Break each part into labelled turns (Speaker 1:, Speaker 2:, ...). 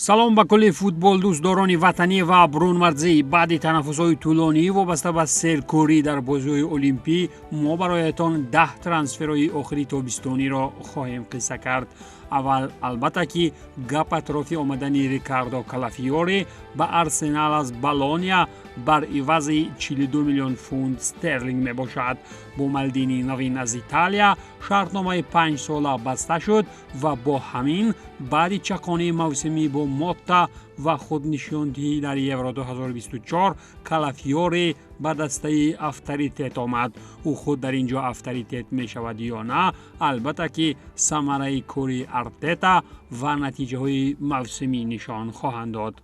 Speaker 1: Салом ба кулли футболдӯстдорони ватанӣ ва бурунмарзӣ. Баъди танаффусҳои тӯлонӣ вобаста ба серкорӣ дар бозиҳои олимпӣ, мо бароятон 10 трансферҳои охири тобистониро хоҳем қисса кард. Аввал, албатта ки, гап атрофи омадани Рикардо Калафиёре ба Арсенал аз Болония бар ивази 42 миллион фунт стерлинг мебошад. Бо Малдини навин аз Италия шартномаи 5сола баста шуд ва бо ҳамин баъди чақонии мавсимӣ бо Мотта ва худнишондиҳӣ дар Евро 2024 Калафиёре ба дастаи авторитет омад. Ӯ худ дар ин ҷо авторитет мешавад ё на, албатта ки самараи кори Артета ва натиҷаҳои мавсимӣ нишон хоҳанд дод.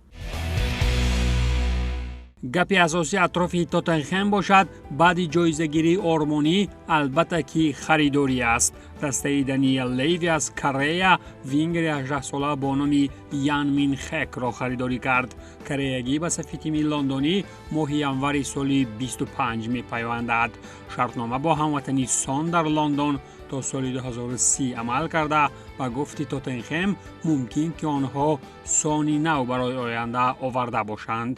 Speaker 1: Гапи асосӣ атрофи Тоттенхем бошад, баъди ҷоизагирии ормонӣ, албатта ки, харидорӣ аст. Дастаи Даниел Леви аз Корея вингери 18сола бо номи Ян Мин Хекро харидорӣ кард. Кореягӣ ба сафи тими лондонӣ моҳи январи соли 25 мепайвандад. Шартнома бо ҳамватани Сон дар Лондон то соли 2030 амал карда, ба гуфти Тоттенхем, мумкин ки онҳо Сони нав барои оянда оварда бошанд.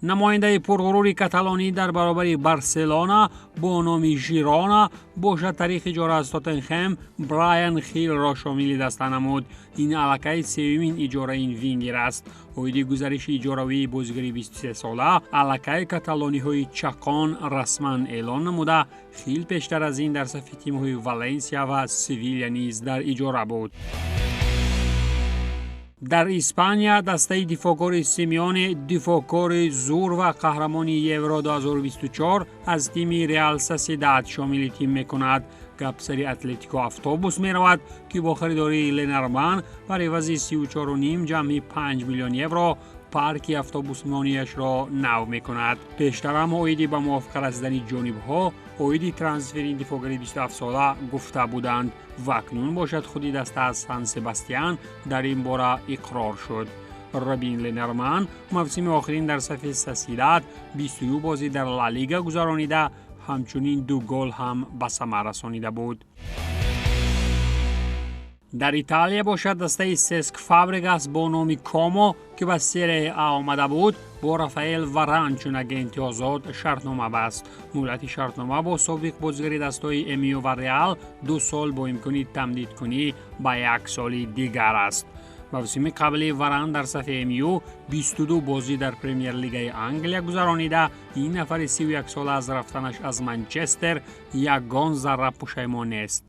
Speaker 1: Намояндаи пурғурури каталонӣ дар баробари Барселона бо номи Жирона бошад, тариқи иҷора аз Тоттенхем Брайан Хилро шомили даста намуд. Ин аллакай сеюмин иҷораи ин вингер аст. Оиди гузариши иҷоравии бозигари 23сола аллакай каталониҳои чақон расман эълон намуда. Хил пештар аз ин дар сафи тимҳои Валенсия ва Севиля низ дар иҷора буд. Дар Испания дастаи дифоъкори Симеоне, дифоъкори зур ва қаҳрамони Евро 2024, аз тими Реал Сосьедад шомили тим мекунад. Гап сари Атлетико автобус меравад, ки бо харидории Ленарман бар ивази 34,5 ҷамъи 5 миллион евро парки автобусмонияшро нав мекунад. Пештарам оиди ба мувофиқа расидани ҷонибҳо оиди трансфери дифоъгари 27сола гуфта буданд ва акнун бошад, худи даста аз Сан Себастьян дар ин бора иқрор шуд. Робин Ленарман мавсими охирин дар сафи Сосьедад 22 бозӣ дар Ла Лига гузаронида, ҳамчунин ду гол ҳам ба самар расонида буд. Дар Италия бошад, дастаи Сеск Фабрегас бо номи Комо, ки ба Серия А омада буд, бо Рафаэл Варан чун агенти озод шартнома баст. Муҳлати шартнома бо собиқ бозигари дастҳои МЮ ва Реал 2 сол бо имкони тамдидкунӣ ба як соли дигар аст. Мавсими қабли Варан дар сафи МЮ 22 бозӣ дар Премер-лигаи Англия гузаронида. Ин нафари 31сола аз рафтанаш аз Манчестер ягон зарра пушаймон нест.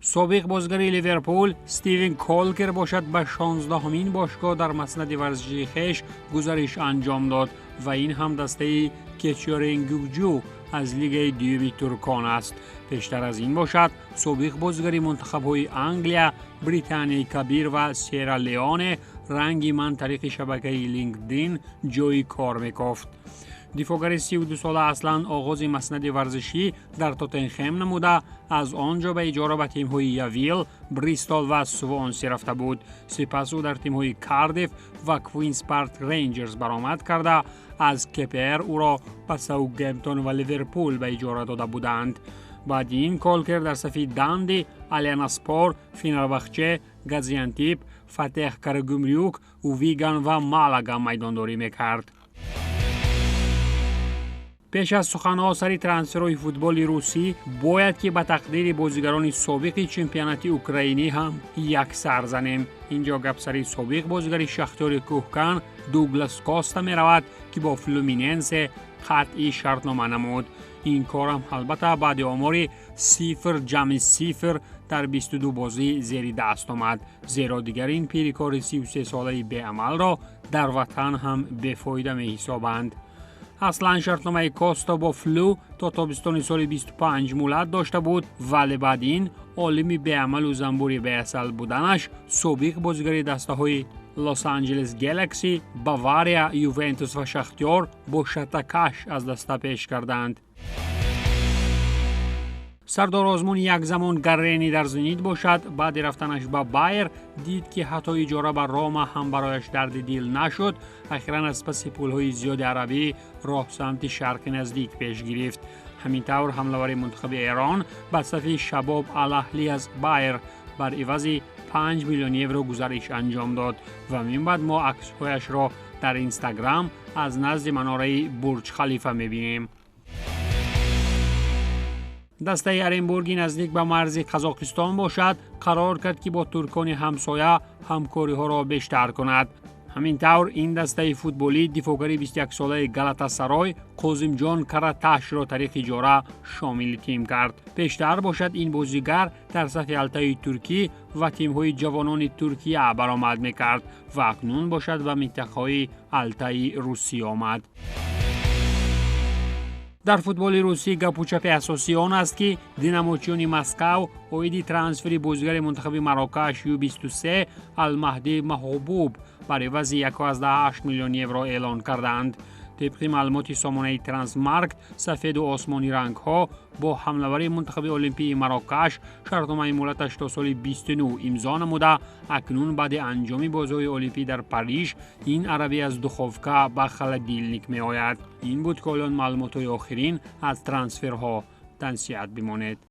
Speaker 1: Собиқ бозигари Ливерпул Стивен Колкер бошад, ба 16-ҳамин бошгоҳ дар маснади варзишии хеш гузариш анҷом дод ва ин ҳам дастаи Кечиоренгуҷу аз лигаи дуюми туркон аст. Пештар аз ин бошад, собиқ бозигари мунтахабҳои Англия, Британияи Кабир ва Сера Леоне ранги ман тариқи шабакаи Линкдин ҷойи кор мекофт. Дифоъгари 32сола аслан оғози маснади варзишӣ дар Тоттенхем намуда, аз он ҷо ба иҷора ба тимҳои Явил, Бристол ва Свонси рафта буд. Сипас ӯ дар тимҳои Кардиф ва Квинс Парк Рейнҷерс баромад карда, аз КПР ӯро ба Саутгемптон ва Ливерпул ба иҷора дода буданд. Баъди ин Колкер дар сафи Данди, Аланяспор, Фенербахче, Газиантип, Фатеҳ Карагумрюк, Виган ва Малага майдондорӣ мекард. Пеш аз суханҳо сари трансферҳои футболи русӣ, бояд ки ба тақдири бозигарони собиқи чемпионати украинӣ ҳам як сар занем. Ин ҷо гап сари собиқ бозигари Шахтёри кӯҳкан Дуглас Коста меравад, ки бо Флюминенсе қатъи шартнома намуд. Ин корам, албатта, баъди омори 0+0 дар 22 бозӣ зери даст омад, зеро дигар ин пирикори 33солаи беамалро дар ватан ҳам бефоида меҳисобанд. Аслан шартномаи Коста бо Флю то тобистони соли 25 муҳлат дошта буд, вале баъд ин олими беамалу занбури беасал буданаш собиқ бозигари дастаҳои Лос-Анҷелес Гелакси, Бавария, Ювентус ва Шахтёр бо шатакаш аз даста пеш карданд. Сардор Озмун як замон Гаррени дар Зенит бошад, баъди рафтанаш ба Байер дид, ки ҳатто иҷора ба Рома ҳам барояш дарди дил нашуд. Ахиран аз паси пулҳои зиёди арабӣ роҳ самти Шарқи Наздик пеш гирифт. Ҳамин тавр ҳамлавари мунтахаби Эрон ба сафи Шабоб Алаҳлӣ аз Байер Бар ивази 5 миллион евро гузариш анҷом дод ва минбаъд мо аксҳояшро дар Инстаграм аз назди манораи Бурҷ Халифа мебинем. Дастаи Оренбурги наздик ба марзи Қазоқистон бошад, қарор кард, ки бо туркони ҳамсоя ҳамкориҳоро бештар кунад. Ҳамин тавр, ин дастаи футболӣ дифоъгари 21-солаи Галатасарой Қозимҷон Караташро тариқи иҷора шомили тим кард. Пештар бошад, ин бозигар дар сафи Алтаи туркӣ ва тимҳои ҷавонони Туркия баромад мекард ва акнун бошад, ба минтақаҳои Алтаи Русӣ омад. Дар футболи русӣ гапу чапи асосӣ он аст, ки динамочиёни Москав оиди трансфери бозигари мунтахаби Марокаш Ю-23 Алмаҳдӣ Маҳбуб бар ивази 1,8 миллион евро эълон карданд. Тибқи маълумоти сомонаи Трансфермаркт, сафеду осмонӣ рангҳо бо ҳамлавари мунтахаби олимпии Марокаш шартномаи муҳлаташ то соли 29 имзо намуда, акнун баъди анҷоми бозиҳои олимпӣ дар Париж ин арабӣ аз духовка ба холодильник меояд. Ин буд, ки ҳолон маълумотҳои охирин аз трансферҳо. Тансиҳат бимонед.